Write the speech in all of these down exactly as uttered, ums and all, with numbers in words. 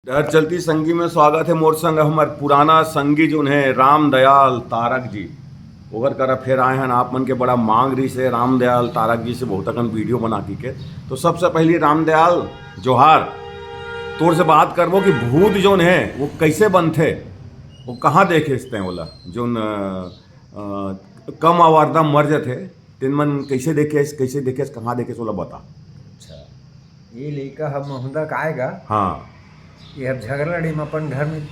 डहर चलती संगी में स्वागत है मोर संग हमर पुराना संगी जोन है रामदयाल तारक जी। ओकर करा फेर आए हन आप मन के बड़ा मांग रहिस हे रामदयाल तारक जी से बहुत अकन वीडियो बना के। तो सबसे पहली रामदयाल जोहार, तोर से बात करबो कि भूत जोन है वो कैसे बनथे, वो कहाँ देखे हस तैं ओला, जोन अ, अ, कम आवारदा मर जथे, तेन मन कैसे देखे हस, कैसे देखे हस, कहाँ देखे हस, ओला बता। अच्छा, ये लइका ह महुंदा के आय गा। हाँ। ये अब झगड़ाड़ी में अपन घर में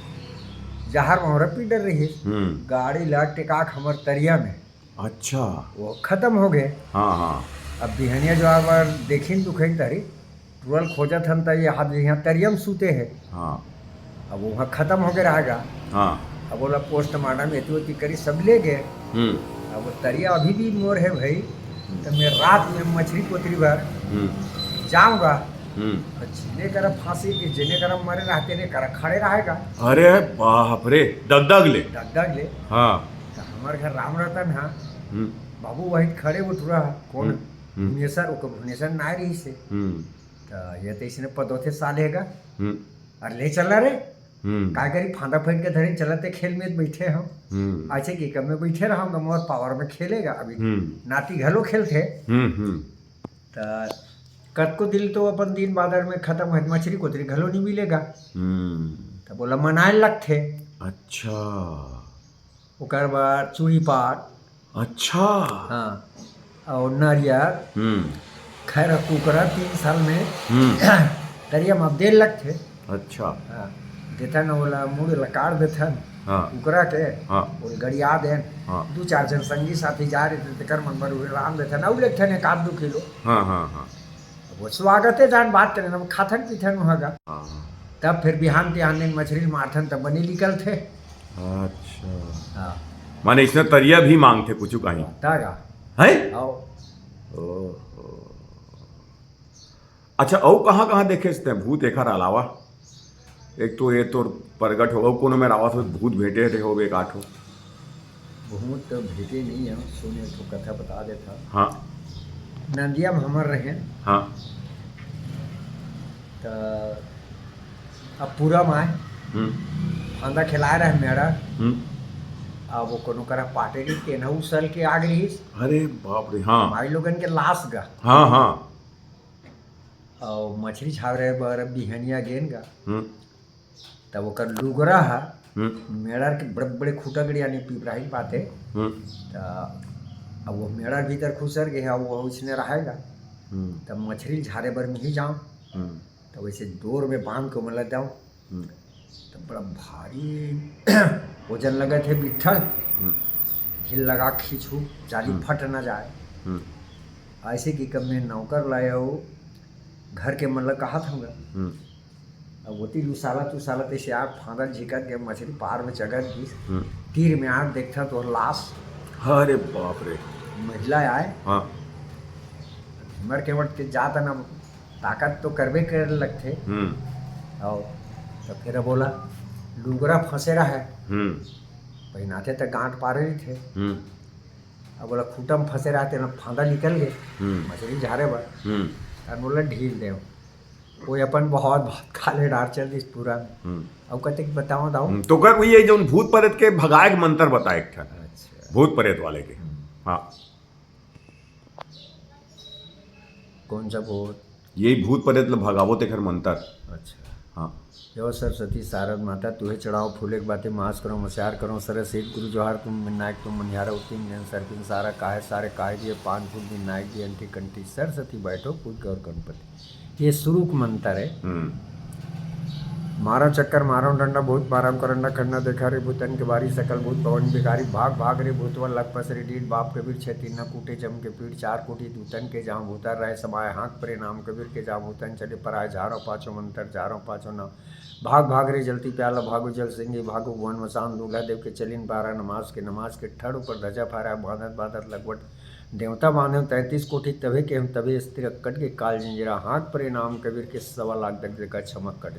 जहर महुरा पी डर रही है। हम्म। गाड़ी ला टेका के हमर तरिया में। अच्छा। वो खत्म हो गए। हाँ, हाँ। अब बिहनिया जो आबर देखिन दुखई तरी, टुरल खोजत हन त ये हाथ यहाँ तरिया में सूते है। हाँ। अब वहाँ खत्म हो गए रहेगा। हाँ। अब बोला पोस्टमार्टम एती ओती करी, सब ले गए। हम्म। अब वो तरिया अभी भी मोर है भाई। हम्म। तो मैं रात में मछली कोतरी भर हम्म। जाऊंगा। हम्म। तो जेने करा फांसी के, जेने करा मरे रहते ने करा खड़े रहेगा। अरे बाप रे, दगदग ले। दगदग ले। हाँ। तो हमारे घर राम रतन है। हम्म। बाबू वही खड़े उठ रहा। कौन? हम्म। हम्म। भुवनेश्वर, ओकर भुवनेश्वर ना रही से। हम्म। तो ये तो इसने पदोथे साल हैगा। हम्म। अरे ले चला रे। हम्म। काय करी, फांदा फेंट के धरे चलत हे, खेल में बैठे हो। हम्म। ऐसे कि कब मैं बैठे रहूंगा, मोर पावर में खेलेगा। अभी हम्म। नाती घलो खेलथे। हम्म, हम्म। त कतको दिन तो अपन दिन बादर में खत्म होय, मछली कोतरी घलो नहीं मिलेगा। हम्म। त बोला मनाए लगथे। अच्छा। ओकर बाद चूड़ी पाट। अच्छा। हाँ, और नारियर। हम्म। खैर, कुकरा तीन साल में हम्म। तरिया में अब देर लगथे। अच्छा। हाँ, देथन ओला, मुड़ ला काट देथन। हाँ। कुकरा के, हाँ। ओल गड़िया देन। हाँ। दू चार जन संगी साथी जा रहे थे, तेकर मन बर उहे रांध देथन, अउ लेथन एक आध दू किलो। हाँ, हाँ, हाँ। वो स्वागत है, जान बात करें ना, खाथन पीथन वहाँ का। हाँ, हाँ। तब फिर बिहान तिहान दिन मछली मारथन, तब बनी निकलथे। अच्छा। हाँ। माने इसने तरिया भी मांगथे कुछ कहीं। तागा। है? आओ। ओहो। अच्छा, अउ कहाँ-कहाँ देखे हस तैं भूत एखर अलावा? एक तो ये तोर परगट हो, अउ कोनो मेर आवत हो, भूत भेंटे रहे हो एक आठो? भूत तो भेंटे नहीं है, सुने तो कथा बता देता। हाँ। नंदिया में हमर रहे। हाँ। त अब पूरा माय हम्म। फांदा खेलाए रहे मेरा। हम्म। अब वो कोनो करा पाटे रही, तेन ह उसल के आग रहीस। अरे बाप रे, हाँ। माई लोगन के लाश गा। हाँ, हाँ। अउ मछली झारे बर बिहनिया गेन गा। हम्म। तब ओकर लुगरा ह हम्म। मेड़र के बड़े बड़े खूंटा गड़िया नहीं पिपराही पाते। हम्म। त अब वो मेड़र भीतर खुसर गए है, वो उसने रहेगा। हम्म। तब मछली झारे बर मिही जाऊँ। हम्म। त वैसे डोर में बांध के ओमन ला दऊँ। हम्म। त बड़ा भारी वजन लगत हे बिट्ठल। हम्म। ढील लगा खींचू, जाली हम्म। फट ना जाए। हम्म। ऐसे कि कब मैं नौकर लाया हो, घर के मन ला कहा था। हम्म। अब ओती लुसाला तुसाला तैसे आग फांदत झिकत गए, मछली पार में चघत गिस। हम्म। तीर में आग देखता तो लाश। अरे बाप रे। महिला आए। हाँ। मर के वट के जाता ना, ताकत तो करबे करे लगथे। हम्म। अउ त फेर बोला, लुगरा फंसे रहे। हम्म। पहिनाथे त गांठ पारे रहिथे। हम्म। अब बोला, खूंटा में फंसे रहे, तेन फांदा निकल गए। हम्म। मछली झारे बर। हम्म। अउ बोला, ढील देव। वो अपन बहुत, बहुत काले डार चल दिस पूरा में। हम्म। अउ कतेक बतावं दाऊ? हम्म, तो कर ये जौन भूत प्रेत के भगाए के मंत्र बताए एक ठन। अच्छा। भूत प्रेत वाले के। हम्म। हाँ। कौन सा भूत? यही भूत प्रेत ल भगाबो तेखर मंतर। अच्छा। हाँ। यो सरस्वती शारद माता, तुहे चढ़ाओ फूले के बाती, मास करो, मसियार करो, सरस हित गुरु जोहार, तुम विनायक, तुम मनिहारा, उत्तिम ज्ञान, सर्पिन सारा, काहे सारे, काहे दिए, पान फूल विनायक दिए, अंठी कंठी, सरस्वती बैठो, पूज गौर गणपति। ये शुरू के मंतर है। हम्म। मारो चक्कर, मारो डंडा, भूत मारम करंडा, खन्ना देखा रे भूतन के बारी, सकल भूत पवन बिकारी, भाग भाग रे भूतवन लग पसरी डीठ, बाप कबीर छेती न कूटे जम के पीठ, चार कोटी दूतन के जहाँ भूतर रहे समाए, हाँक परे नाम कबीर के जहाँ भूतन चले पराए, झारो पाछो मंतर, झारो पाछो नाम, भाग भाग रे जलती प्याला, भागो जल सिंगी, भागो भुवन मसान, दूल्हा देव के चलिन बारह नमाज के, नमाज के ठड़ ऊपर ध्वजा फहराए, बांधत बांधत लगवट देवता बांधेव तैंतीस कोठी, तभे केहेव तभे स्थिर अक्कट के काल जंजीरा, हाँक परे नाम कबीर के सवा लाख दग दगा छमक कट।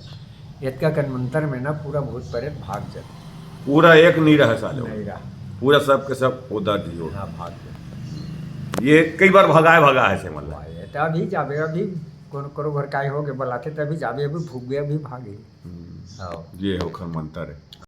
एतका कन मंतर में ना पूरा भूत प्रेत भाग जात। पूरा एक नहीं रहा साले। नहीं रहा। पूरा सब के सब उधर दियो। हाँ, भाग जात। ये कई बार भगाए भगा है से मतलब। भाई, ये तो अभी जाबे, अभी कौन करो घर काय हो गए बलाते, तभी जाबे, अभी फूक गए, अभी भागे। हम्म। हाँ। ये ओखर मंतर है।